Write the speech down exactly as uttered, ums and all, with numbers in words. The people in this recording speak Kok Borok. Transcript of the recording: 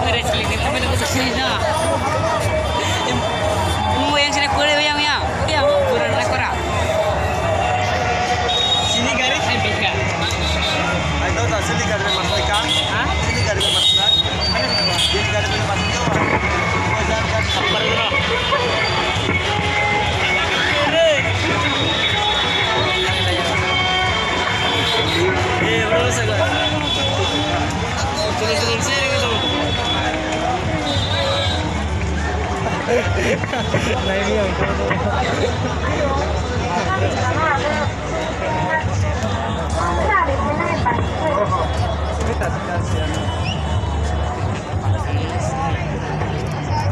Wrestling ni kami nak khusus ni na. Mo yang sini kore yang yang. Yang kurang nak kurang. Sini gari hai beka. Ayo dah sini gari masuk ikan. Hah? Sini gari masuk ikan. Sini gari masuk ikan. Apa dulu? Eh, bro, saya.